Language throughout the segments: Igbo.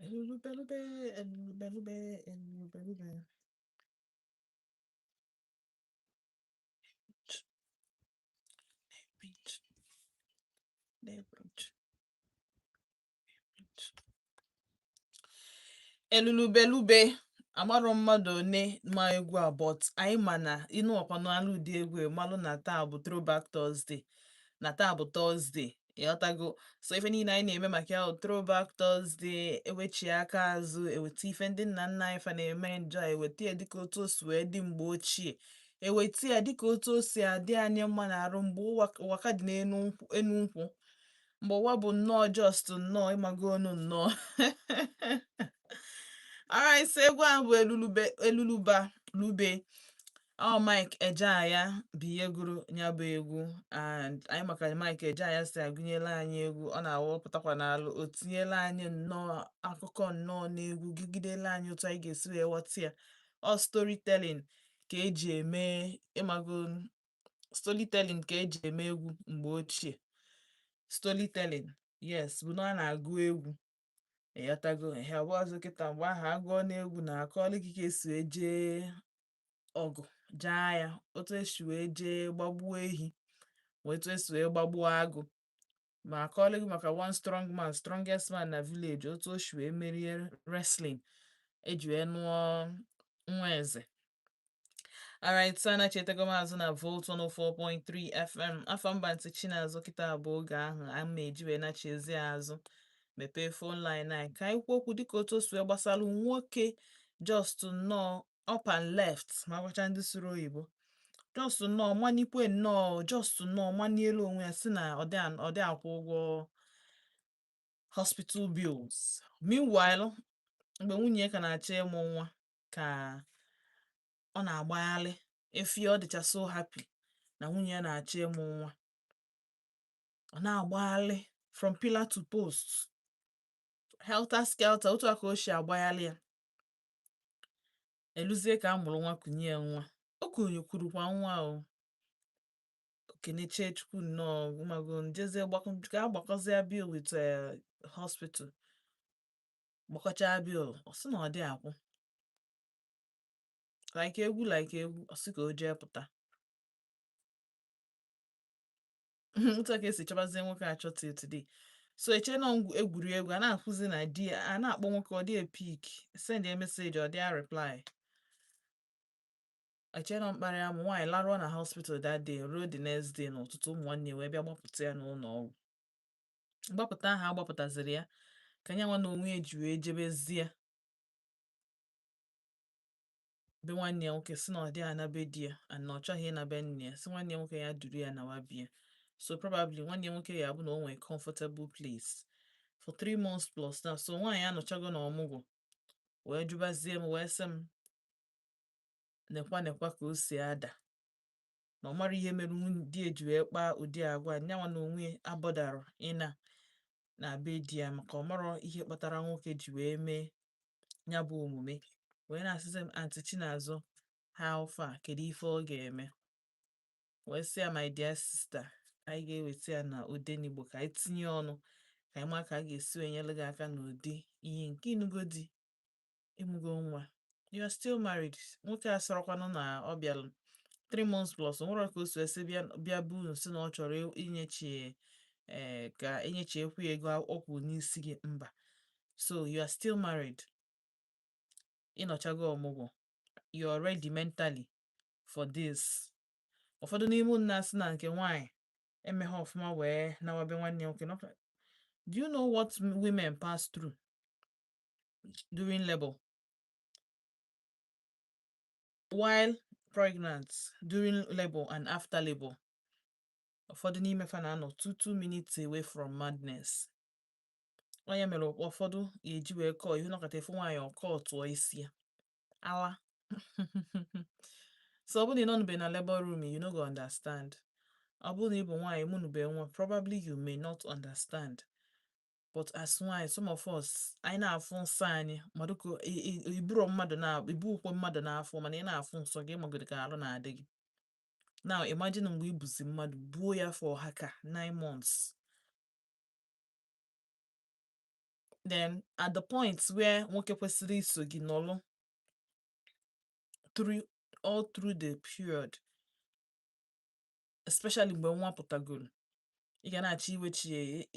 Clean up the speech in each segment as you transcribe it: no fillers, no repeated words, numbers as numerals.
Elubelube, elubelube, elubelube. Elulubelube. Amarọ mmadụ one ma egwu a, but anyị ma na ịnụọkwa n'alụ ụdị egwu a, malụ na taa bụ Throwback Thursday, na taa bụ Thursday, ịghọtago? So ife niile anyị na-eme maka ya bụ Throwback Thursday. Ewechie aka azụ, eweta ife ndị nna nna anyị fa na-eme njọ, eweta ya dịka otu o si wee dị mgbe ochie, eweta ya dịka otu o si adị anyị mma na arụ mgbe ụwa ka dị n'enu nkwụ enu nkwụ, mgbe ụwa bụ nnọọ just nnọọ ịmago onu nnọọ. Alright, so egwu ahụ bụ Elulube, Eluluba Lube. Ọ Mike Ejeagha bụ ihe gụrụ ya bụ egwu, and anyị maka Mike Ejeagha si agụnyela anyị egwu, ọ na-awụpụtakwa n'alụ, o tinyela anyị nnọọ akụkọ nnọọ n'egwu, gụgidela anyị otu anyị ga-esi wee ghọta ya. Ọ storytelling ka eji eme, ịmago, storytelling ka eji eme egwu mgbe ochie. Storytelling, yes, bụ na a na-agụ egwu, ịghọtago? Ehe, ọ bụ ọzọ kịta. Mgbe ahụ agụọ n'egwu na akọọlụ gị ka esi wee jee ọgụ, jee ya, otu esi wee jee gbagbuo ehi, ma otu esi wee gbagbuo agụ, ma akọọlụ gị maka one strong man, strongest man na village, otu o si wee merie wrestling eji wee nụọ nwa eze. Alright, so na chetego m azụ na Volt 104.3 FM. Afọ mba ntị Chinazụ. Kịta bụ oge ahụ a ma eji wee nachiezi azụ, mepee phone line anyị ka anyị kwuo okwu dịka otu o si wee gbasalụ nwoke just nnọọ up and left, ma gwacha ndị sụrụ oyibo, just nnọọ manikwe nnọọ, just nnọọ manielu onwe ya, si na ọ dị akwụ ụgwọ hospital bills. Meanwhile, mgbe nwunye ya ka na-achọ ịmụ nwa, ka ọ na-agbaghalị efi, ọ dịcha so happy na nwunye ya na-achọ ịmụ nwa, ọ na-agbaghalị from pillar to post, helter skelter, otu a ka o si agbaghalị ya. Eluzie ka a mụrụ nwa, kunye ya nwa, o kwurukwa nwa, o kenechie Chukwu nnọọ, mago njezie gbakọ ka a gbakọzie bill with hospital, gbakọchaa bill, ọ sị na ọ dị akwụ like egwu, like egwu. Ọ sị ka o jee pụta. Otu a ka esi chọbazie nwoke achọ till today. So eche na egwuregwu a na-akwụzi na di ya, a na-akpọ nwoke, ọ dị epick, send ya message, ọ dị a reply. Eche na mkparị amụ nwaanyị laruo na hospital that day, ruo the next day n'ụtụtụ, ụmụ nwanne wee bịa gbapụta ya n'ụlọ ọgwụ. Mgbapụta ahụ agbapụtaziri ya, ka nya nwa na onwe ya ji wee jebezie be nwanne ya nwoke, si na ọ dị ana be di ya and na ọ chọghị ịna be nne ya, si nwanne ya nwoke ya duru ya nawa bịa. So probably nwanne ya nwoke ya bụ na o nwee comfortable place for 3 months plus now. So nwaanyị anọchago na ọmụgwọ, wee jụbazie m, wee sị m nekwa nekwa ka o si ada, na ọ mara ihe mere nwunye di eji wee kpaa ụdị agwa nyanwa, na onwe abọdara ịna na be di ya, maka ọ marọ ihe kpatara nwoke ji wee mee ya bụ omume. Wee na-asịzi m, "Aunty Chinazụ, how far? Kedu ife ọ ga-eme?" Wee sị ya, "My dear sister, anyị ga-eweta ya na Odenigbo ka anyị tinye ọnụ, ka anyị maa ka a ga-esi wee nyere gị aka n'ụdị ihe nke ịnụgo di, ịmụgo nwa, you are still married." Nwoke a sọrọkwanụ na ọ bịalụ 3 months plus, o nwere ka o si wee sị bịa bịa bụ unu, sị na ọ chọrọ inyechi, ee, ka enyechiekwu ya ego ọ kwụ n'isi gị, mba. So you are still married, ịnọchago ọmụgwọ, you are ready mentally for this. Ụfọdụ n'ime unu na-asị na nke nwaanyị emeghe ọfụma wee nawa be nwanne ya nwoke. Do you know what women pass through during labor, while pregnant, during labor and after labor? Ụfọdụ n'ime fa na-anọ 2 minutes away from madness. Onye mere ụfọdụ ga-eji wee kọọ ihu nọkọta efu nwaanyị, ọkọọ tụọ isi ya ala. So ọ bụrụ na ị nọnube na labor room, you no go understand. Ọ bụrụ na ị bụ nwaanyị mụnube nwa, probably you may not understand. But as nwaanyị, some of us, anyị na-afụ nsọ anyị mmadụ ka iburu mmadụ na ibu ụkwụ mmadụ n'afọ, mana ị na-afụ nsọ gị, ịmagodo ka arụ na-adị gị. Now imagine mgbe i buzi mmadụ buo ya for ha ka 9 months. Then at the point where nwoke kwesịrị iso gị nọlụ through all through the period, especially mgbe nwa pụtagoro, ị ga na-achọ iwechie,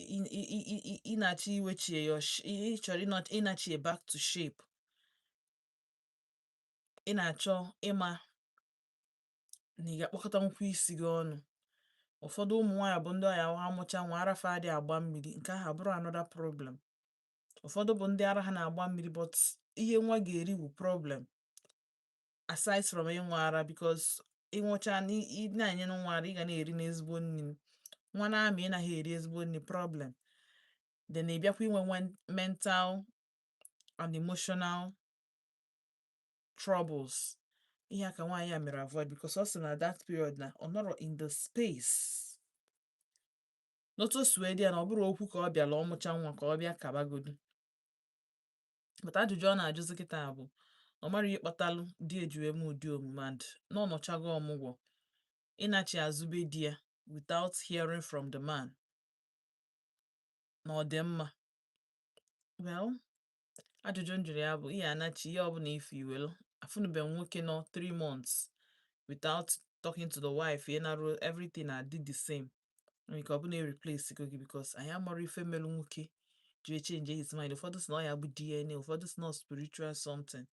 ị na-achọ iwechie your ị chọrọ ịnachie back to shape. Ị na-achọ ịma na ị ga-akpọkọta nkwụ isi gị ọnụ. Ụfọdụ ụmụ nwaanyị bụ ndị ọya ha mụcha nwa, arafa adịghị agba mmiri. Nke ahụ abụrụ another problem. Ụfọdụ bụ ndị ara ha na-agba mmiri, but ihe nwa ga-eri bụ problem, aside from ịnwa ara, because ịnwụcha na ị na-enye nwa ara, ị ga na-eri n'ezigbo nri. Nwa na-amị, ị naghị eri ezigbo nri, problem. Then ị bịakwa inwe mental and emotional troubles. Ihe a ka nwaanyị a mere avoid, because ọ sị na that period na ọ nọrọ in the space n'otu o si wee dị ya, na ọ bụrụ okwu ka ọ bịala ọmụcha nwa ka ọ bịa kabagodu. But ajụjụ ọ na-ajụzi kịta bụ na ọ mara ihe kpatalụ di eji wee mee ụdị omume, and na ọ nọchago ọmụgwọ, ịnachi azụ be di ya without hearing from the man, na ọ dị mma. Well, ajụjụ m jụrụ ya bụ ihe anachi ihe ọbụla ife iwelu afụnube nwoke nọ 3 months without talking to the wife, ị narụ everything adị the same. Nwere ike ọ bụ na replace go gị, because anyị amara ife melu nwoke ji change his mind. Ụfọdụ sị na ọ ya bụ DNA, ụfọdụ sị na ọ spiritual something,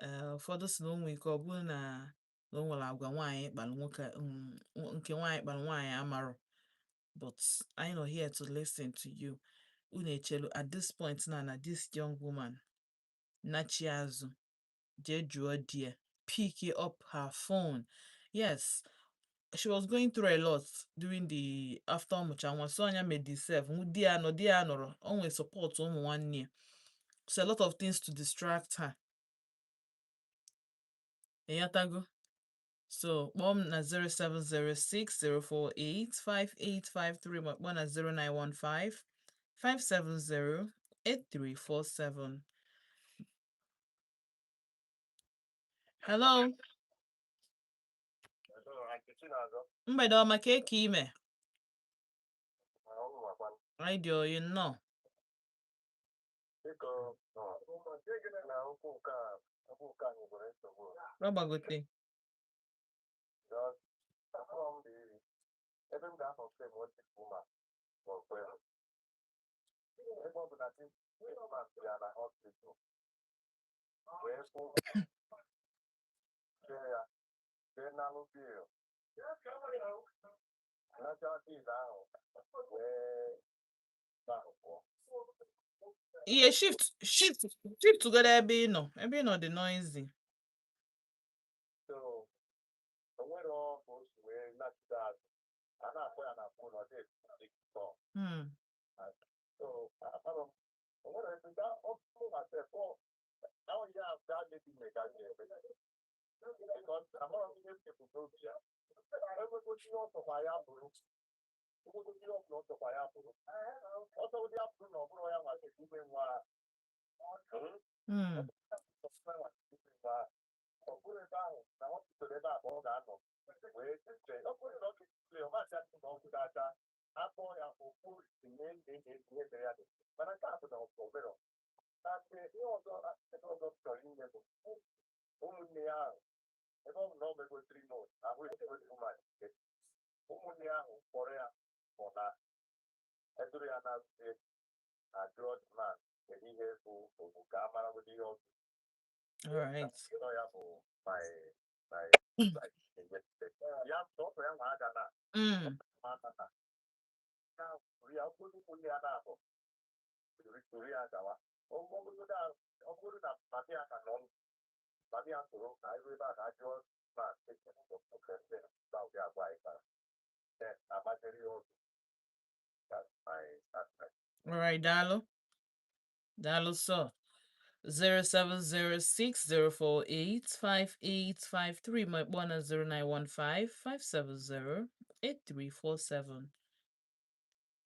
ee, ụfọdụ sị na o nwere ike ọ bụrụ na o nwere agwa nwaanyị kpalụ nwoke, nke nwaanyị kpalụ nwaanyị amarọ. But anyị nọ here to listen to you. Unu echelu at this point na this young woman nachi azụ jee jụọ di ya, pick up her phone? Yes, she was going through a lot during the after ọmụcha nwa, so anya made sef di ya nọ, di ya nọrọ, o nwere support ụmụ nwanne ya, so a lot of things to distract her. Ịghọtago? So kpọọ m na 07060485853, ma kpọọ na 0915 570 8347. Hello. Mgbede ọma. Ka eke ime? Anyị dị oyi, nnọọ. Biko, na okwu nke a, okwu nke a nyekwara nsogbu. Rọgbagote. Afọ m dị ebe m ga-afọ frame otu ma ma ọ kwe, ebe ọ bụ na this man bịa na hospital wee fụ jee ya jee nalụ bill, nacha bill ahụ wee ahụ pụọ. Ihe shift godo ebe ị nọ, ebe ị nọ dị noisy. So o nwere ka o si wee nachite azụ, a na-akpọ ya na phone, ọ dị kpọ. So akpọrọ m, o nwere ebe ọ bụrụ na sef ọ ahụ ya that lady mega eme, because amara m ihe ebumnobi ya. Enwegochi ihe ọ sọkwa ya bụrụ, enwegochi ihe ọbụla ọ sọkwa ya bụrụ, ọsọ ụdị ya bụrụ na ọ bụrụ ya nwa ime nwa. Ọ bụrụ ebe ahụ na hospital, ebe a ka ọ ga-anọ wee chee. Ọ bụrụ na ọ ga-ekule ọ masị asị na ọgwụ ga-acha akpọ ya okwu tinye ndị ihe mere ya dị. Mana nke a bụ na ọ na nke ihe ọzọ m chọrọ inye bụ ụmụnne ya ahụ, ebe ọ bụ na ọ mego 3 months ahụ esigo the woman ike, ụmụnne ya ahụ kpọrọ ya pụta, eduru ya na na jụọ the man kedu ihe bụ ogbu, ka a maragodo ihe ọ All right. Ọ ya bụ my ya sọsọ ya nwa aga na aka na ya ya bụrụ ụmụnne ya na-abụ tụrụ ya gawa. Ọ bụrụ na mami ya ka nọ, mami ya tụrụ ka anyị ruo ebe a ka a jụọ ma ụdị agwa anyị kpara, then amaziri ya ọzọ. That's my All right, daalụ. Daalụ sọ. 07060485853, ma kpọọ na 0915 570 8347.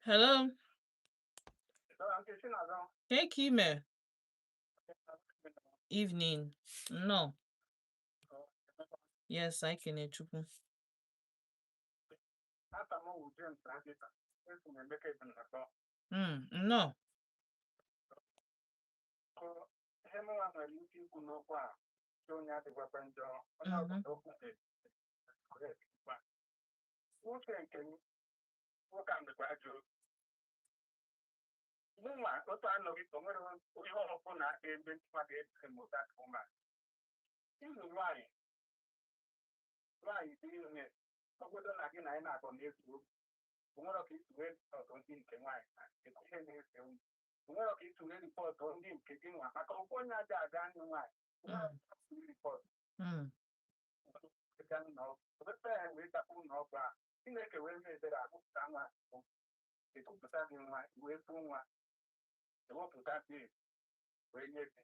Hello, ka ime? Evening. No. Yes, I can Chukwu. Ata m wụ James Akịta, esi m Emeka Ebenatọ. No. Mụnwa nwere ike ikwu n'okwu a, sị onye adịghịkwa njọ, onye ọbụla okwu dị correct kwa. Uche nke m, nwoke a mekwa ajọ obi. Mụnwa otu anọghị, o nwere ihe ọbụla ga-eme nwa ga-ese mụta ụma. Ịlụ nwaanyị, nwaanyị dị ime, ọgwụdọ na gị na anyị na-akọ na-ezu okwu. O nwere ka isi wee ọtọ ndị nke nwaanyị na ihe na-ese unu. O nwere ka isi wee report ndị nke gị nwa maka okwu onye aja aga anyị nwaanyị. Report gaa n'ọgwụ. Obere ya wee gakwu n'ọgwụ a. Chineke wee mee ebere, agụpụta nwa, ekupụta gị nwa, wee fụ nwa, ewepụta gị wee nye gị.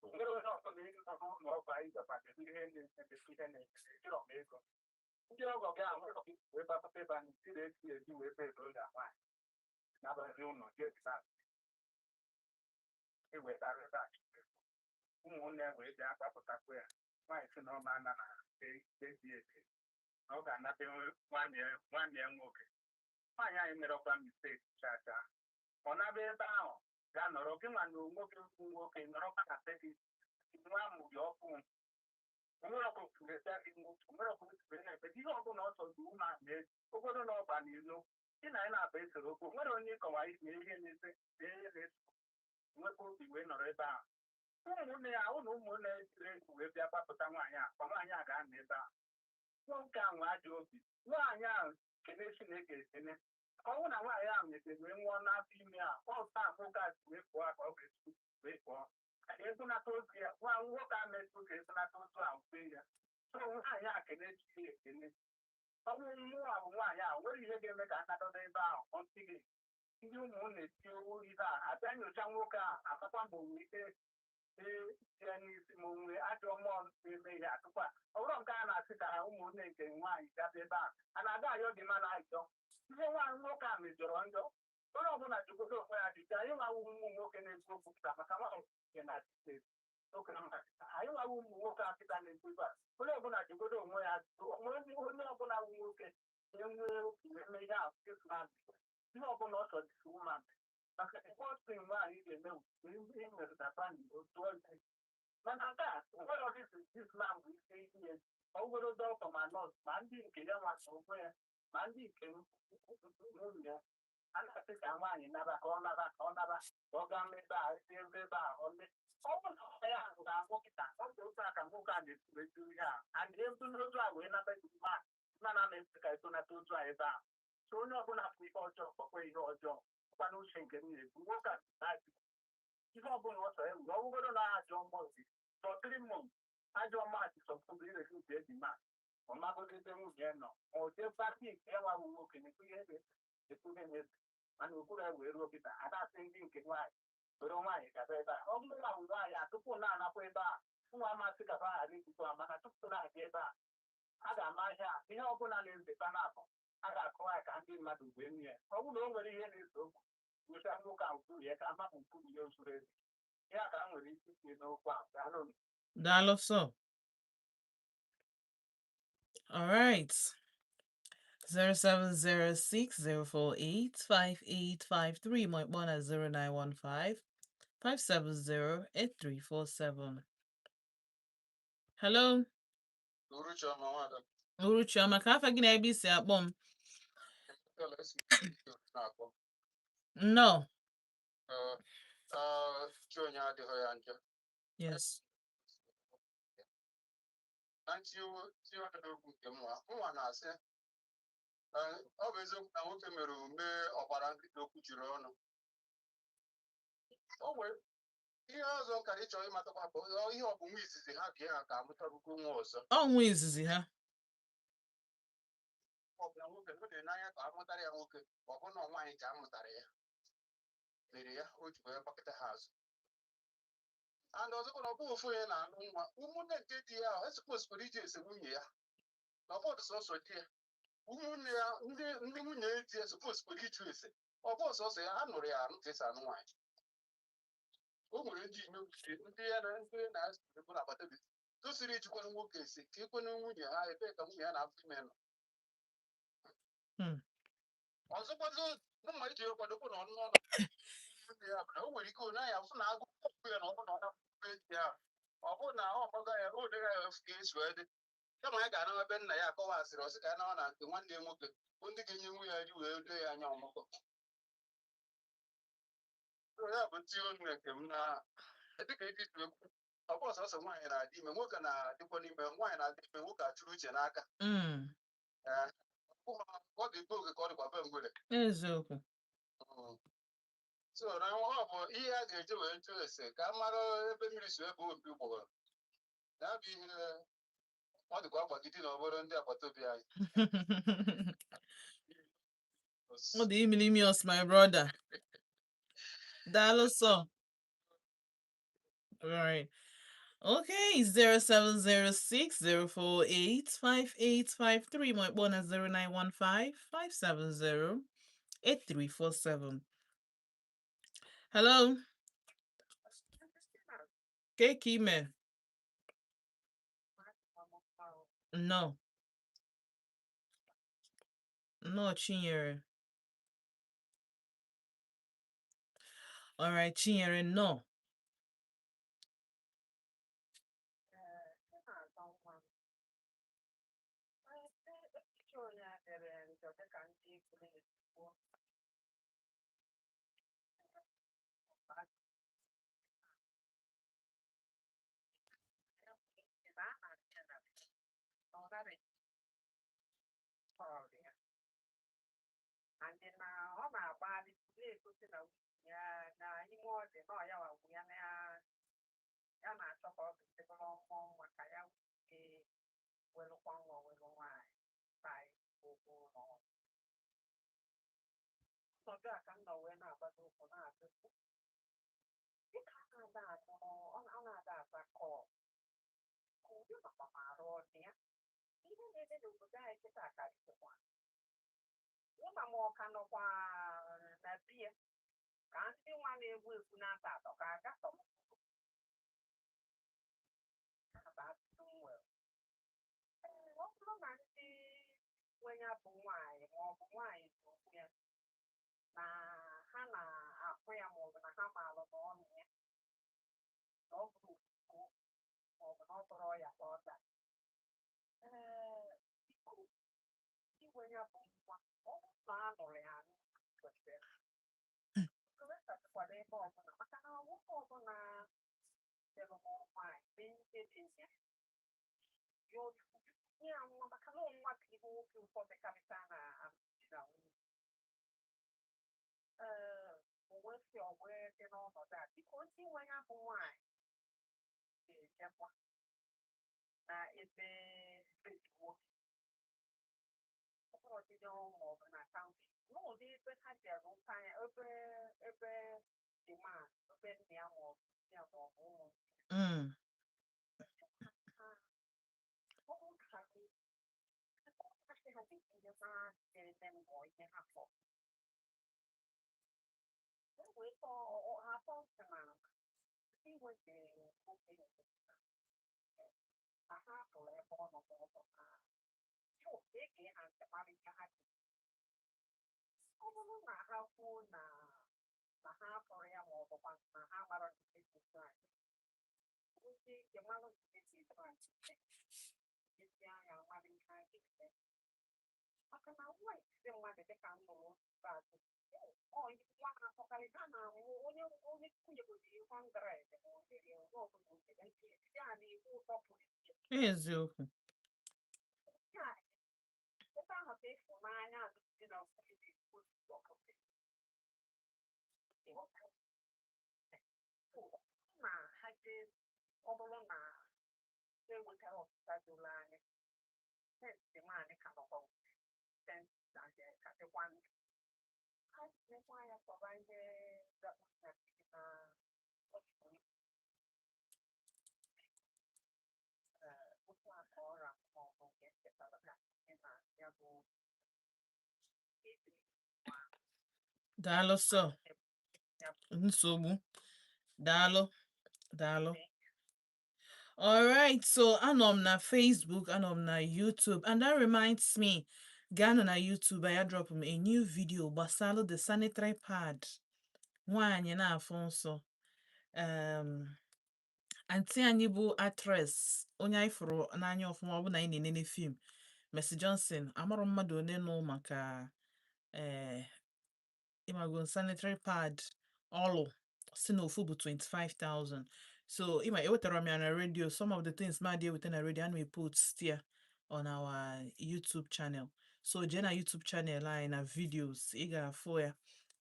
Nwere onye ọbụla ịnọ n'ụlọ ọgwụ anyị gakwa, kedu ihe na-eme, ihe na-eme, ejirọ m ego. Ndị ọgọ gị ahụ wee gbapụta ebe anyị tiri esi eji wee bee ego ya nwaanyị n'abalị ụlọ jee taa ewetara ebe a, ụmụnne wee bịa gbapụtakwa ya. Nwaanyị si na ọ ma ana na ezi eke na ọ ga-anata nwanne ya nwoke. Nwaanyị anyị mere ọkwa mistake chacha. Ọ naba ebe ahụ gaa nọrọ, gị nwa na onwe gị bụ nwoke nọrọkwa na be gị, nwa amụ gị ọkụ, onwere ọkụ gị onwere ọkụ na-ebe ihe ọbụla ọ sọ dị ụmụ ahụ na ogodo na ọgba n'ilo gị na anyị na-aba esoro okwu. Nwere onye ịkọwa ihe ihe na-ese na ihe na-eso nwekwa obi wee nọrọ ebe ahụ. Ụmụnne ya ụlọ, ụmụnne ya jiri ego wee bịa gbapụta nwaanyị a kwa. Nwaanyị a ga-anọ ebe ahụ, nwoke ahụ ajọ obi. Nwaanyị ahụ kene Chineke ekene ka ọ bụrụ na nwaanyị ahụ nyete wee nwụọ n'afọ ime a ọsọ a, nwoke a si wee pụọ ka ọ ga-esi wee pụọ ka ebunata ozu ya. Nwa nwoke a metụ ka ebunata ozu ahụ fee ya. So nwaanyị a kene chi ya ekene. Ọ bụ mmụọ a bụ nwaanyị a nwere ihe ga-eme ka anatọta ebe ahụ. Ọ ntị ndị ụmụnne tie ibe a abịa nyocha nwoke a, amakwa ma o nwere ike ee ya n'isi, ma o nwere ajọ mmụọ na-eme ihe atụkwa. Ọ bụrụ nke a na-asị ka ụmụnne nke nwaanyị gaba ebe a, a na-aga ayọ dị ma na-ayọ ihe nwaanyị nwoke a mejọrọ njọ. Onye ọbụla jụgodo onwe ya ajụjụ. Anyị nwawu ụmụ nwoke na-ekwu okwu pụta maka nwaanyị na oke anyị nwawu ụmụ nwoke akịta na-ekwu ebe a, onye ọbụla jụgodo onwe ya ajụjụ. Onye ọbụla wụ nwoke enwee eme ihe ahụ, ihe ọbụla ọ chọrọ dịka woman, maka otu nwaanyị ga-eme imetụta family otu ọ dị. Mana nke a nwere ọdịsị this man bụ isi ihe ọgwụgoro dọkịta ma nọọsụ ma ndị nke ya nwa onwe ya ma ndị nke nwunye ya a na-asị ka nwaanyị naba, ka ọ naba, ka ọ naba, ka ọ gaa ebe a ebe ebe a ọ mee. Ọ bụrụ na ya ahụ ga-agwụ kịta, ọ bụ otu a ka nwoke a na-esi wee jụ ihe a and ebu n'otu a wee naba ma mana na-esi ka etonata otu a ebe a. So onye ọbụla fụ ihe ọjọọ, kpọkwa ihe ọjọọ kwa n'uche nke m na-ekwu. Nwoke a na-adị ihe ọbụla ọ chọrọ ewu, ọ bụgodo na ajọ mmụọ dị sọ 3 months, ajọ mmụọ dị sọ iresi nke eji ma ọ magodo ebe nwunye ya nọ, ma ọ jee pati nke ya nwa bụ nwoke na-ekwu ihe ekwu ihe na-ese, mana okpuru ya wee ruo kịta a na-asị ndị nke nwaanyị soro nwaanyị gaba ebe a. Ọ bụrụ na nwaanyị a tupu na-anakwa ebe a nwa amasị gaba ghara ikuku a, mana tupu na-aga ebe a, a ga-ama ihe a, ihe ọbụla na-ezeta na-abụ a ga-akọwa ya ka ndị mmadụ wee nụ ya. Ọ bụrụ na o nwere ihe na-ese okwu, gosi nwoke ahụ kwuru ya ka amapụ kwuru ya zuru ezi ya ka m nwere ike itinye n'okwu ahụ. Daalụ. Daalụ sọ. All right. 07060485853 ma ịkpọ na 0915 5708347. Hello. Uruchioma nwada. Uruchioma, ka afa gị na ebe isi akpọ m? Ekele esi na-akpọ. Nnọọ. Ee, ee, chi onye adịghị ya njọ. Yes. Na ntinye n'okwu nke m nwa na-asị, ee, ọ bụ eziokwu na nwoke mere omume ọgbara nkịta okwu jiri ọnụ. O nwere ihe ọzọ ka ị chọrọ ịmatakwa bụ ihe ọ bụ nwa izizi ha bịa ha ka amụtabugo nwa ọzọ. Ọ nwa izizi ha. Ọ bụ na nwoke o dị n'anya ka amụtara ya nwoke, ọ bụ na nwaanyị ka amụtara ya mere ya o ji wee gbakọta ha azụ. And ọzọkwa na ọ bụghị ofu onye na-alụ nwa, ụmụnne nke di ya ahụ esikwesịkwara iji ese nwunye ya na ọ bụghị sọsọ di ya, ụmụnne ya ndị nwunye di ya sikwesịkwara ịjụ ese. Ọ bụ sọsọ ya a nụrụ ya anụ ka esi anụ nwaanyị. O nwere ndị imewuchie ndị ya na ndị na-ebo na agbata obi tosiri ijikwana nwoke ese ka ekwena nwunye ha ebee ka nwunye ya na-afọ ime nọ. Ọzọkwazi, mma iji kwadokwa na ọnụ ọnụ nwunye ya bụ na o nwere ike onye ya fụ na agụ ya na ọ bụ na ọ na Na ọ gbaga ya o dịghị ya ka esi wee dị kama ya ga-anawa ebe nna ya akọwa asịrị, ọsị ka ya nawa na nke nwanne ya nwoke bụ ndị ga-enye nwu ya nri wee doo ya anya ọmụgwọ. So ya bụ ntinye onu nke m na dịka ebe isi ekwu, ọ bụ ọsọsọ nwaanyị na-adị ime, nwoke na-adịkwa n'ime, nwaanyị na-adị ime, nwoke achụrụ uche n'aka. Ee, ọ dị be oge ka ọ dịkwa be ngwere. Eziokwu. So na ọ bụ ihe a ga-eji wee jụọ ese ka a mara ebe mmiri si ebe opi ụgbọgọrọ ya bụ ihe ọ dịkwa agbagide na ọ bụrụ ndị agbata obi anyị. Ọ dị imilimios, my brother. Daalụ sọ. Right. Okay, 07060485853 ma ịkpọ na 09155708347. Hello, ke ime? No, no, Chinyere. All right, Chinyere, no. Eziokwu. Daalụ sọ. Nsogbu. Daalụ. Daalụ. All right, so anọ m na Facebook, anọ m na YouTube, and that reminds me, gaa na YouTube, I drop m a new video gbasalụ the sanitary pad. Nwaanyị na-afụ nsọ. Aunty anyị bụ actress, onye anyị fụrụ n'anya ọfụma, ọ bụ na anyị na-enene film, Mercy Johnson. Amarọ mmadụ one nụ maka ịmago sanitary pad ọlụ si na ofu bụ 25,000. So ịma ewetara m ya na radio. Some of the things ma dị eweta na radio, ana m post ya on our YouTube channel. So jee na YouTube channel anyị na videos, ị ga-afụ ya.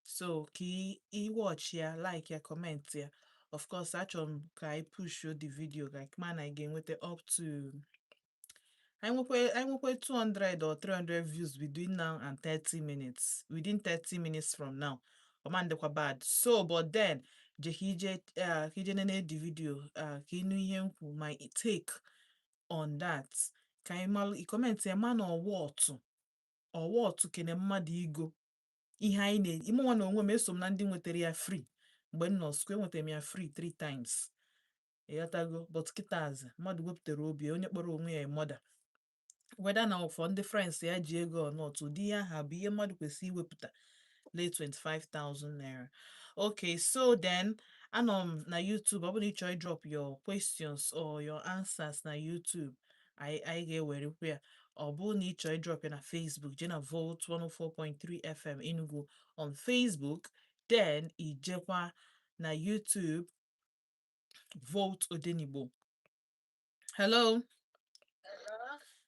So ka ị watch ya, like ya, comment ya. Of course, achọrọ m ka anyị push the video ka ma na anyị ga-enweta up to anyị nwekwa 200 or 300 views between now and 30 minutes, within 30 minutes from now. Ọma ndịkwa bad. So but then je ka ije ka ije nene the video, ka ịnụ ihe m kwu, my take on that, ka anyị malụ ị comment ya, ma na ọwa ọtụ kene mmadụ igo ihe anyị na ime nwa na onwe m. Eso m na ndị nwetara ya free mgbe m nọ school. Enwetara m ya free three times, ịghọtago? But kịtazi mmadụ wepụtara obi, onye kpọrọ onwe ya mother, whether na for ndị friends ya ji ego or not, ụdị ihe ahụ bụ ihe mmadụ kwesịrị iwepụta lee 25,000 naira. Okay, so then anọ m na YouTube. Ọ bụrụ na ị chọrọ drop your questions or your answers na YouTube, anyị ga-ewerekwa ya. Ọ bụrụ na ị chọrọ drop ya na Facebook, jee na Volt 104.3 FM Enugu on Facebook, then ijekwa na YouTube, Volt Odenigbo. Hello,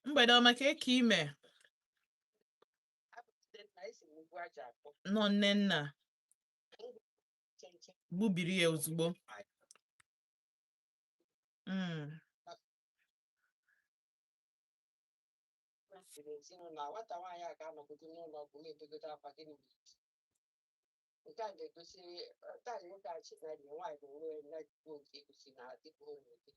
mgbede ọma. Ka eke ime nọ, nne nna gbubiri ya ozugbo. Masịrị ezinụlọ a, nwata nwaanyị a ga-anọgide n'ụlọ ọgwụ na-ebegodo akwa. Gịnị mere nke a na-egosi? Nke a nwoke a chinari nwaanyị na onwe ya na-ejikwa nke egosi na adịghị n'ụdị,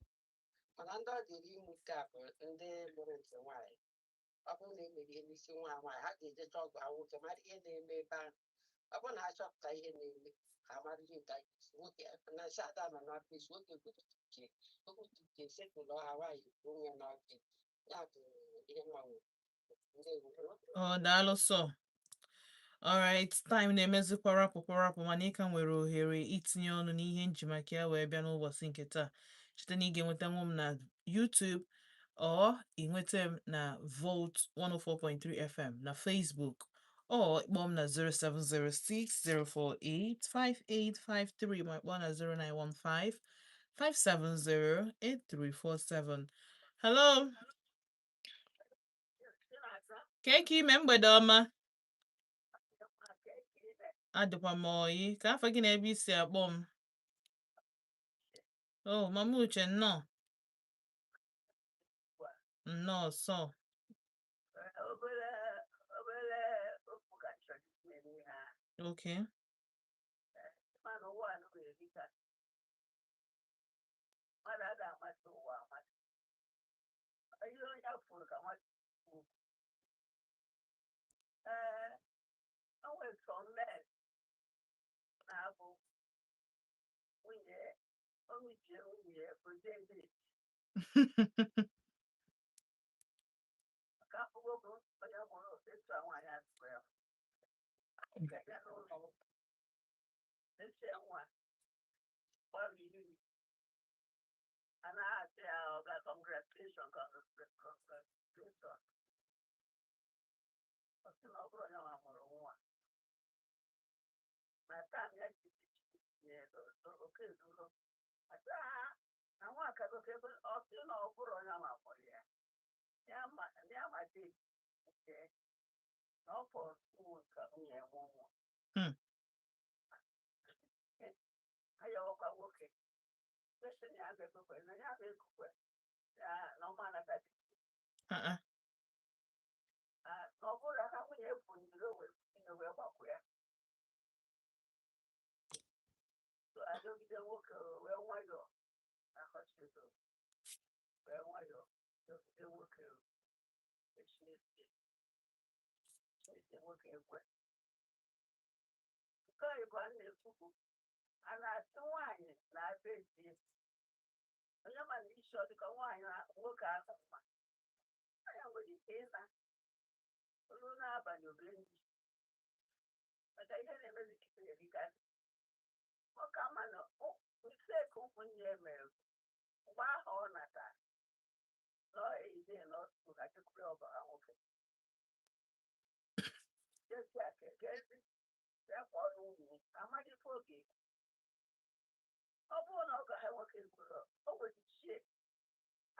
mana ndị ọ dịrị ịmụ nke a bụ ndị mụrụ nke nwaanyị. Ọ bụrụ na emere ihe n'isi nwa nwaanyị, ha ga-ejecha ọgwụ ha nwoke mara ihe na-eme ebe ahụ. Ọ bụrụ na ha chọpụta ihe na-eme, ha mara ihe nke a ga-esi nwoke na nsị ada nọ n'ọfịs nwoke kwutuke okwutuke sekpụlụ ha nwaanyị kwuo onwe ya n'ọfịs ya bụ ihe nwa nwere. Ndewo. Ọ daalụ sọ. Alright, time na-emezikwa rapụ rapụ, mana ị ka nwere ohere itinye ọnụ n'ihe nji maka ya wee bịa n'ụbọchị nke taa. Cheta na ị ga-enweta nwa m na YouTube or ị nweta m na Volt 104.3 FM na Facebook or kpọọ m na 0706 048 5853, ma kpọọ na 0915 570 8347. Hello, ka eke ime? Mgbede ọma. Adịkwa m oyi. Ka afọ gị na ebe isi akpọ m? Oh, Mama Uche, nnọọ, nnọọ sọ. Obere obere okwu ka m chọrọ itinye n'ihe a. Okay. Mana ụwa a nụrụ erika, mmadụ ada amasị ụwa amasị. Ihe onye fụrụ ka mmadụ kwuo. Ee, o nwere some men na-abụ nwunye o nwunye oje maka afụgo bụ onye mụrụ etu a nwaanyị atụrụ ya ga-abịa n'ụlọ ụka mesie nwa gbara iri a na-asị ya ọga congratulation, congratulation. Ọ sị na ọ bụrụ onye nwa mụrụ nwa na tam ya ji oke ezulo asị ha na nwa akagoke ebe. Ọ sị na ọ bụrụ onye nwa mụrụ ya, ya ma ya ma dị nke na ọ fọrọ ụmụ ka nwunye nwa ụmụ. Ayọwakwa nwoke kwesị na ya ga-ekwekwe na ya ga-ekukwe ya na ọma anata. Uh-uh. Na ọ bụrụ na nwunye bụ nduru wee tinye wee gbapụ ya. So adọgide nwoke wee nwayọọ na hospital, wee nwayọọ dọgide nwoke esi esi nwoke ekwe. Nke a bụ a na-ekwukwu a na-asị nwaanyị na-abịa ezi onye ma na isi ọ dịka nwaanyị na nwoke ahụ mma onye nwere ike ịna olu n'abalị obere nji maka ihe na-emezi kịta erika. Nwoke ama na mistake ụmụnne ya mere. Ga-ajekwuru ọgọ ha nwoke jesi ya keke ya kpọrọ nwunye amaghị ife oge. Ọ bụrụ na ọgọ ha nwoke kwuru, o nwere ichie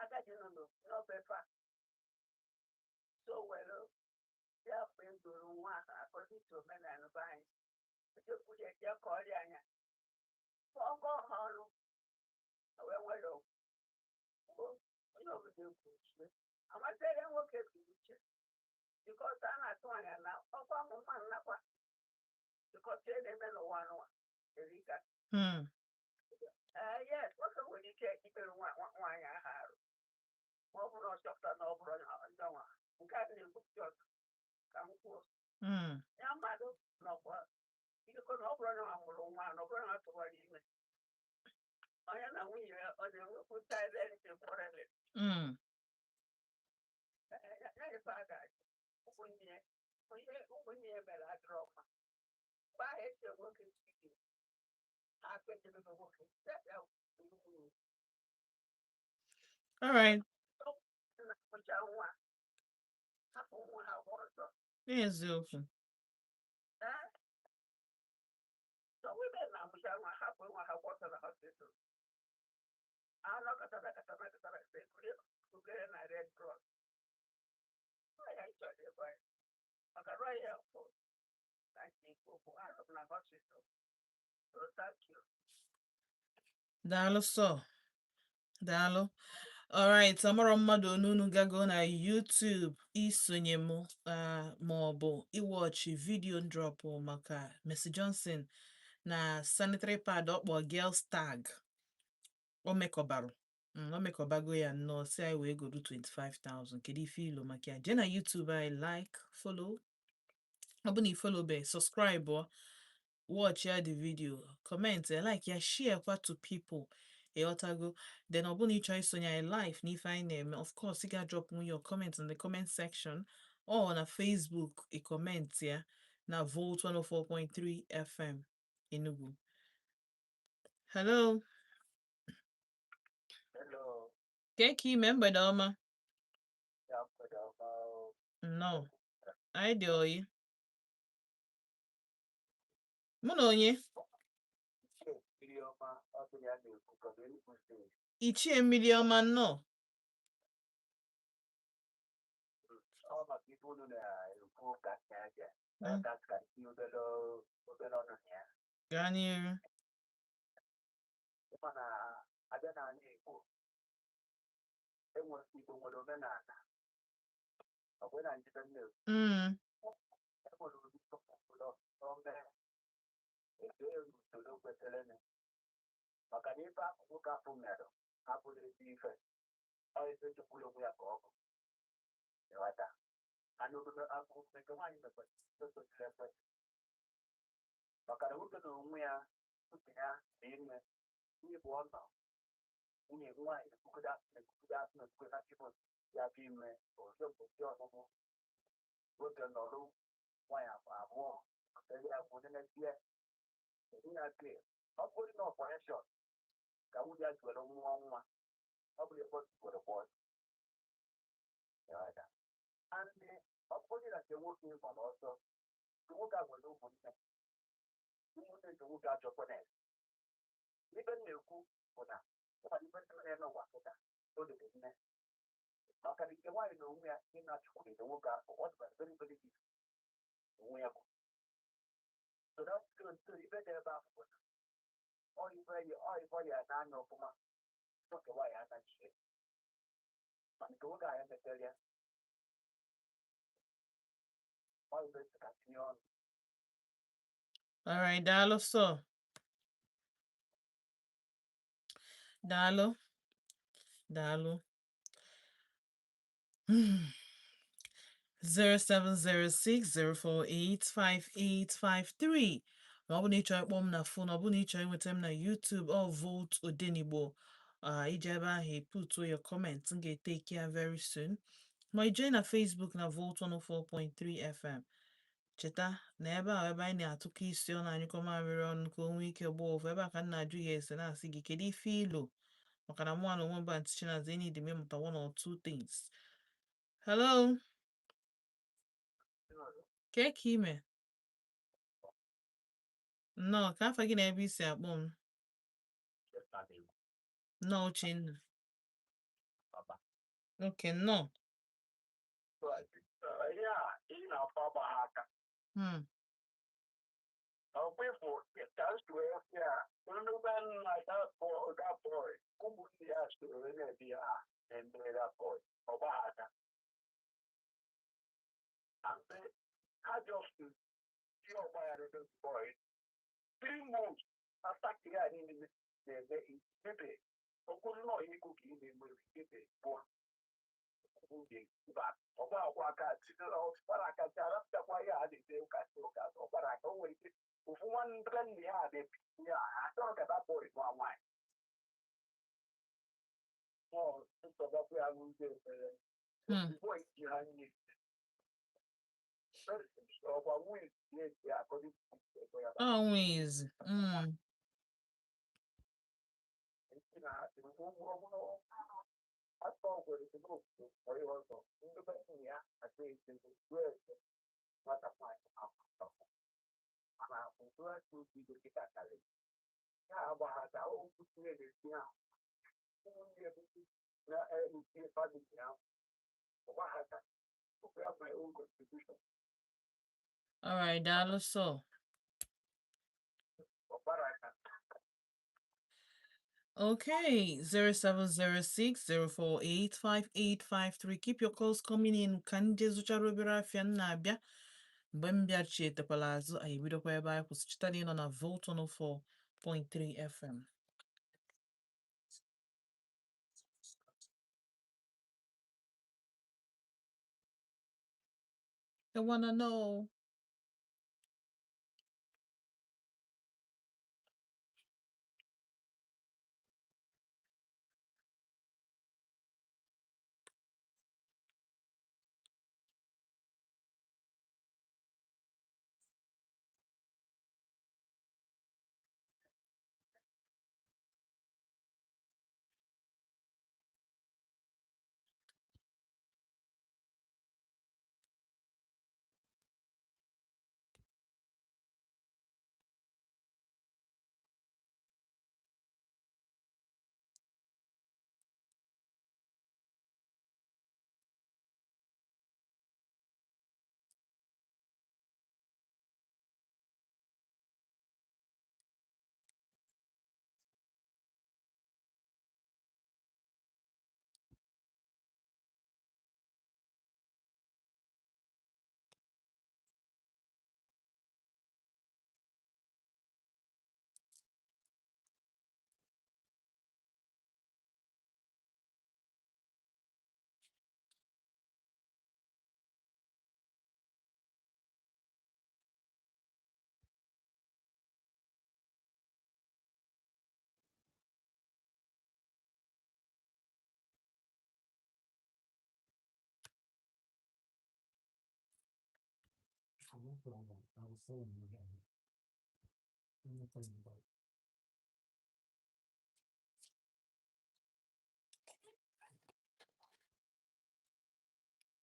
agadi nọ n'obefa so were ya fụ egoro nwa ahụ according to omenala be anyị, jekwuru ya jee kọọrọ ya anya ọgọ ha ọrụ wee nwere kwuo onye obodo ekwuchie amasịrị nwoke kwuru uche, because a na-atụ anya na ọkwa mma nnakwa, because ihe na-eme n'ụwa n'ụwa erika. Ee, yes, nwoke nwere ike ikpere nwaanyị ahụ arụ ma ọ bụrụ na ọ chọpụta na ọ bụrụ na ndị ọnwa nke a na-ekwupụta ọzọ ka m kwuo. Ya mmadụ nọkwa ikekwe na ọ bụrụ na ọ mụrụ nwa, na ọ bụrụ na ọ tụwara ime, onye na nwunye ya ọ na-enwekwu silent quarreling. Ya ife a ga-ajụ ụmụnne ya, onye ụmụnne ya mere adịrọ mma mgbe ahụ esi nwoke ike ha kpechiri nwoke ya ya nwunye. All right. Na-akpụcha nwa, hapụ nwa ha gba ọsọ. N'eziokwu. Ee, so women na-amụcha nwa, hapụ nwa ha gba ọsọ na hospital, anọkọtara katara ekuri na Red Cross. Ọ ya chọrọ ịgwa ya maka royal fo na nke ikwu okwu arụ m na hospital, so thank you. Daalụ sọ. Daalụ. Alright, amarọ mmadụ onunu gago na YouTube isonye m ma ọ bụ iwatch video drop maka Mercy Johnson na sanitary pad ọkpọ girls tag o mekọbarụ. O mekọbago ya nnọọ si anyị wee godu 25,000. Kedu ife ilo maka ya? Jee na YouTube anyị, like, follow. Ọ bụ na i follow be, subscribe ọ, watch ya the video, comment ya, like ya, share kwa to people. Ịghọtago? Then ọ bụrụ na ị chọrọ isonye anyị live n'ife anyị na-eme, of course ị ga-drop your comment in the comment section or na Facebook ị comment ya na Volt 104.3 FM Enugu. Hello. Hello. Ke ka ime? Mgbede ọma. Ya, mgbede ọma o. Nnọọ, anyị dị oyi. Mụ na onye? Mmiri ọma, ọ bụ ya na-ekwu ka ọ Enugu Steeti. Ichie Mmiri Ọma, nnọọ. Ọ maka ife unu na-ekwu ka na-eje ka tinye obere obere ọnụ na ya. Gaa n'iru. Ịma na abịa n'ala Igbo, enwe Igbo nwere omenala. Ọ bụ na njide nne enwere ụdị ụlọ ome edo usoro kwesịrị, maka na ife ahụ nwoke afọ mere abụghị ezi ife. Ọ ife chekwuru onwe ya ka ọ bụ ịghọta ana omume omume nke nwaanyị mekwara kwesịrị ekwesị, maka na nwoke na onwe ya tupu ya na ime nwunye bụ ọ nọ nwunye nwaanyị ekwugodo asị na-ekwugodo asị na ekwugodo asị bụ ya bụ ime ọzọ mgbe ọmụmụ nwoke nọrụ nwaanyị abụọ ebe ya bụ onye na-etie ya ke. Ọ bụrụ na operation ka nwunye ya ji were nwa nwa, ọ bụrụ ebe ọ were kwụọ ya, and ọ bụrụ na nke nwoke gbara ọsọ, nke nwoke a nwere ụmụnne, ụmụnne nke nwoke achọkwa na ibe m na-ekwu bụ na ịmara ibe ndị mere n'ụwa kịta o dere nne, maka na nke nwaanyị na onwe ya ị na-achụkwurịta nwoke ahụ, ọ dịbara very very deep onwe ya bụ so that so ibe dị ebe ahụ bụ na ọ ibe ya ọ ibe ya n'anya ọfụma nke nwaanyị anachie, mana nke nwoke ahụ emepere ya, ọ ibe si ka tinye ọnụ. Alright, daalụ sọ. Daalụ. Daalụ. 07060485853 ma ọ bụ na ị chọrọ ịkpọ m na phone, ọ bụ na ị chọrọ ịnweta m na YouTube, ọ Volt Odenigbo. Iji ebe ahụ put your comment, m ga-etake ya very soon. Ma ị jee na Facebook na Volt 104.3 FM. Cheta na ebe a ebe anyị na-atụkọ isi ọ na-anyụkọ mamịrị ọnụ ka o nwee ike gbaa ụfụ. Ebe a ka m na-ajụ ya ese na-asị gị kedu ife ilo, maka na mụnwa na onwe m bụ Aunty Chinazụ, enyi dị m ịmụta one or two things. Hello, kee ka ime? Nnọọ, ka afa gị na ebe isi akpọ m. Nnọọ, Uchenna. Okay, nnọọ. Hmm. Hmm. Always. Mm. All right, daalụ sọ. Okay, 07060485853. Keep your calls coming in. Ka nje zụchara obere afịa m na-abịa. Mgbe m bịachie etekwala azụ, anyị ebidokwa ebe anyị kwụsị. Cheta na ị nọ na Volt 104.3 FM. They wanna know.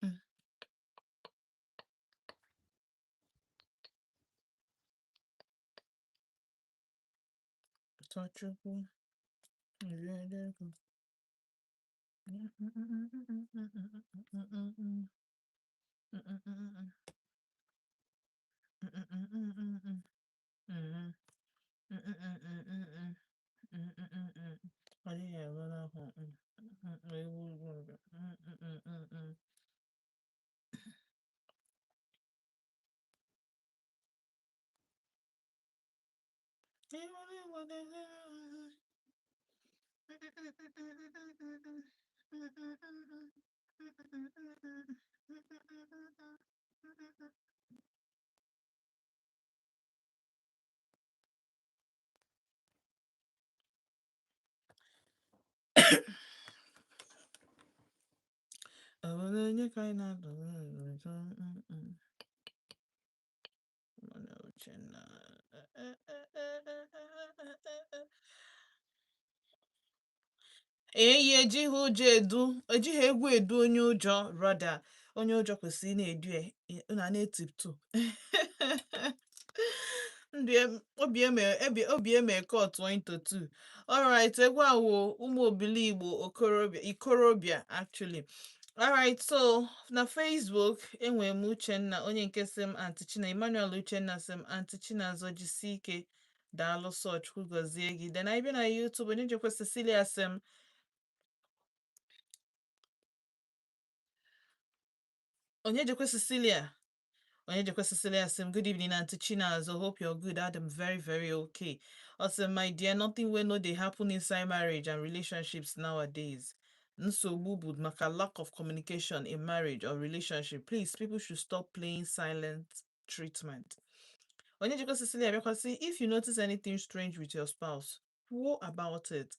Mm. Tochukwu. Eyi ejighị ụjọ edu, ejighị egwu edu onye ụjọ. Rather, onye ụjọ kwesịrị ị na-edu ya na na-etiptu ndụ obi eme ebi obi eme cut into two. Alright, egwu a wụ ụmụ obili Igbo okorobịa ikorobịa actually. Alright, so na Facebook enwere m Uchenna, onye nke sị m Aunty China, Emmanuel Uchenna sị m, "Aunty Chinazọ, jisie ike, daalụ sọ, Chukwu gọzie gị." Then anyị bịa na YouTube, onye njekwa Cecilia sị m, onye jekwa Cecilia sị m, "Good evening, Aunty Chinazo. Hope you're good." I'm very, very okay. Also, my dear, nothing wey no dey happen inside marriage and relationships nowadays. Nsogbu bụ maka lack of communication in marriage or relationship. Please, people should stop playing silent treatment." Onye jekwa Cecilia bịakwa sị, "If you notice anything strange with your spouse, kwuo about it.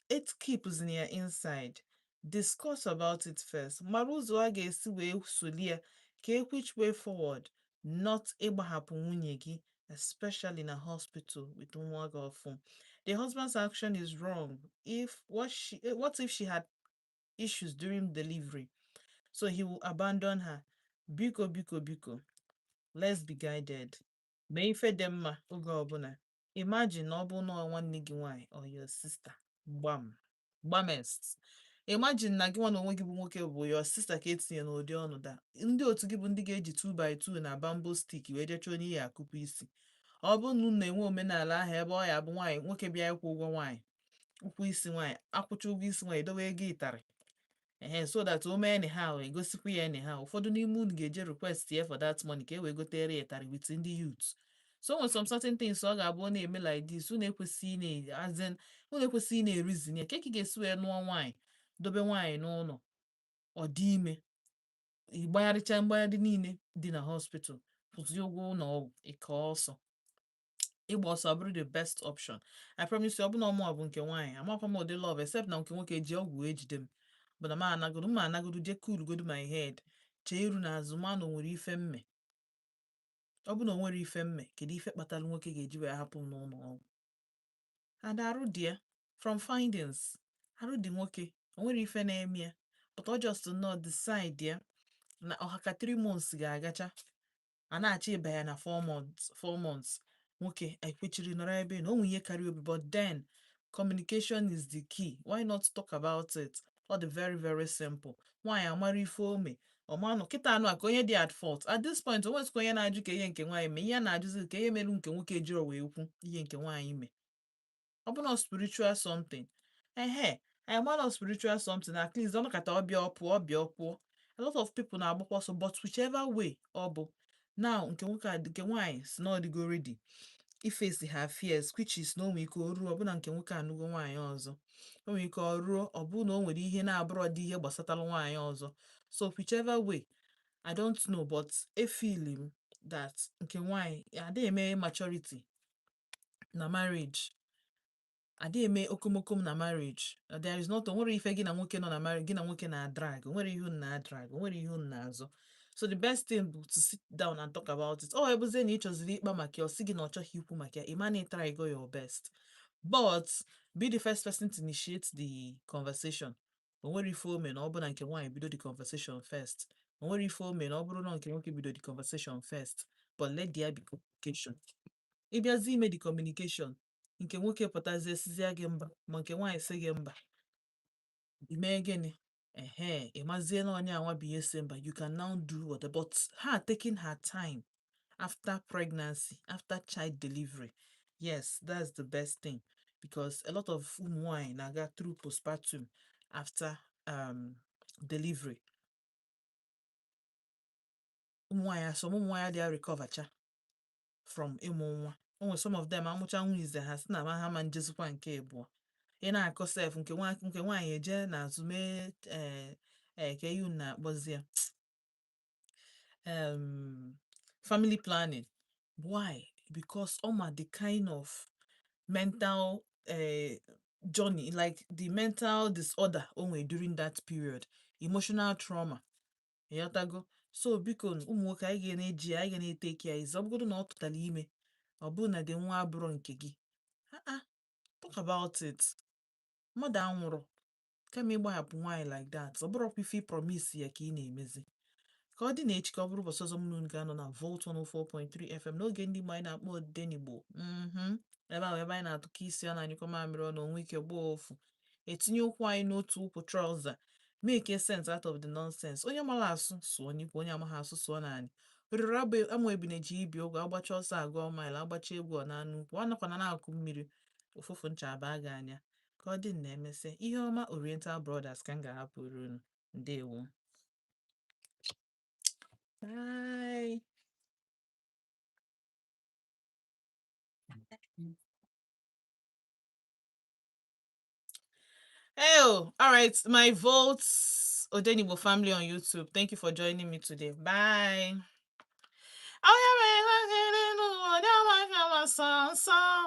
It keeps ya inside. Discuss about it first. Mara ụzọ a ga-esi wee solie ka e which way forward, not ịgbahapụ nwunye gị, especially na hospital with nwa gị ọfụ. The husband's action is wrong. If what she what if she had issues during delivery, so he will abandon her? Biko, biko, biko, let's be guided. Mee ife dị mma oge ọbụla. Imagine na ọ bụ na ọ nwanne gị nwaanyị or your sister, gbam gbamest. Imagine na gị nwa na onwe gị bụ nwoke bụ your sister ka etinye n'ụdị ọnọdụ a. Ndị otu gị bụ ndị ga-eji 2 by 2 na bamboo stick wee jechaa onye ihe akụpụ isi. Ọ bụrụ na unu na-enwe omenala ahụ ebe ọ ya bụ nwaanyị nwoke bịa ịkwụ ụgwọ nwaanyị, ụkwụ isi nwaanyị, akwụcha ụgwọ isi nwaanyị, edowe ego ịtarị ehe, so that o mee anyhow, egosikwa ya anyhow. Ụfọdụ n'ime unu ga-eje request ya for that money ka e wee gotere ya ịtarị with ndị youth. So o nwere some certain things ọ ga-abụ ọ na-eme like this, unu ekwesịghị ị na, as in, unu ekwesịghị ị na-erizin ya. Ka ị ga-esi wee nụọ nwaanyị, dobe nwaanyị n'ụlọ, ọ dị ime, ịgbagharịcha mgbagharị niile dị na hospital, kwụzie ụgwọ ụlọ ọgwụ, ịka ọsọ ịgba ọsọ abụrụ the best option. I promise you, ọ bụ na ọmụa bụ nke nwaanyị, amakwa m ụdị love, except na nke nwoke ji ọgwụ wee jide m, but na m anagodo, m anagodo je cool godo my head, chee iru n'azụ, ma na o nwere ife mme. Ọ bụ na o nwere ife mme, kedu ife kpatara nwoke ga-eji wee hapụ m n'ụlọ ọgwụ? And arụ dị ya, from findings, arụ dị nwoke, o nwere ife na-eme ya, but ọ just not decide ya na ọha ka 3 months ga-agacha, a na-achọ ịba ya na 4 months, 4 months, nwoke ekwechiri nọrọ ebe na o nwere ihe karịa obi. But then communication is the key. Why not talk about it? Ọ dị very, very simple. Nwaanyị amara ife ome ọmanụ kịta anụ a ka onye dị at fault at this point. O nwezikwa onye na-ajụ ka ihe nke nwaanyị mee, ihe a na-ajụzi ka ihe merụ nke nwoke ejiro wee kwu ihe nke nwaanyị mee. Ọ bụ na spiritual something, ehe, anyị ma na spiritual something, at least ọnọkata ọbịa ọ pụọ, ọbịa ọ pụọ. A lot of people na-agbakwa ọsọ, but whichever way ọ bụ now, nke nwoke a, nke nwaanyị si na ọ dịgo ready iface her fears, which is na o nwere ike o ruo ọbụna nke nwoke anụgo nwaanyị ọzọ, o nwere ike ọ ruo ọ bụ na o nwere ihe na-abụrọ dị ihe gbasatara nwaanyị ọzọ. So whichever way, I don't know, but efeel m that nke nwaanyị adịghị eme maturity na marriage, adịghị eme okomoko na marriage. There is not, o nwere ife gị na nwoke nọ na marriage, gị na nwoke na drag, o nwere ihe unu na drag, o nwere ihe unu na-azọ. So the best thing bụ to sit down and talk about it. Ọ ebuzie na ị chọziri ịkpa maka ya, ọ sị gị na ọ chọghị ikwu maka ya, ị ma na ị try go your best, but be the first person to initiate the conversation. O nwere ife o mee na ọ bụ na nke nwaanyị bido the conversation first. O nwere ife o mee na ọ bụrụ na nke nwoke bido the conversation first, but let there be communication. Ị bịazie ime the communication, nke nwoke pụtazie sizie gị mba, ma nke nwaanyị sị gị mba, i mee gịnị? Ehe, ị mazie na onye anwa bụ ihe sị mba. You can now do what, but her taking her time after pregnancy, after child delivery, yes, that's the best thing, because a lot of ụmụ nwanyị na-aga through postpartum after delivery. Ụmụ nwanyị, some ụmụ nwanyị adịghị recover cha from ịmụ nwa. O nwere some of them amụcha nwa ize ha si na ma ha ma njezikwa nke ịbụọ. Ị na-akọ sef, nke nwa nke nwaanyị eje n'azụ mee ee ka ihe unu na-akpọzi ya, family planning. Why? Because ọ ma the kind of mental journey, like the mental disorder o nwere during that period, emotional trauma, ịghọtago? So biko, ụmụ nwoke, anyị ga na-eji ya, anyị ga na-etake ya izu. Ọ bụgodu na ọ tụtara ime, ọ bụrụ na dị nwa abụrụ nke gị, ah ah, talk about it. Mmadụ anwụrụ. Kama ịgbahapụ nwaanyị like that, ọ bụrọkwa ife ị promise ya ka ị na-emezi. Ka ọ dị na echi, ka ọ bụrụ ụbọchị ọzọ mụ na unu ga-anọ na Volt 104.3 FM n'oge ndị Igbo anyị na-akpọ Odenigbo. Ebe ahụ ebe anyị na-atụkọ isi ọ na-anyụkọ mamịrị ọnụ onwe ike gbaa ofu, etinye ụkwụ anyị n'otu ụkwụ trouser, make sense out of the nonsense. Onye mara asụ sụọ n'ikwu, onye amaghị asụ sụọ naanị oriri abụ ama ebine ji ibi ụgwọ agbacha ọsọ agụọ mile, agbacha egwu ọ na-anụ ukwu, ọ nakwana na-akụ mmiri ụfụfụ ncha abaa gị anya. Ka ọ dị na emesịa. Ihe ọma Oriental Brothers ka m ga-ahapụrụ unu. Ndewo, bye. Hey, oh, all right, my votes Odenigbo family on YouTube. Thank you for joining me today. Bye. Oh,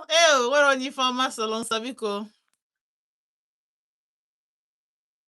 yeah, nwere onye ife ọma sọrọ nsọ, biko.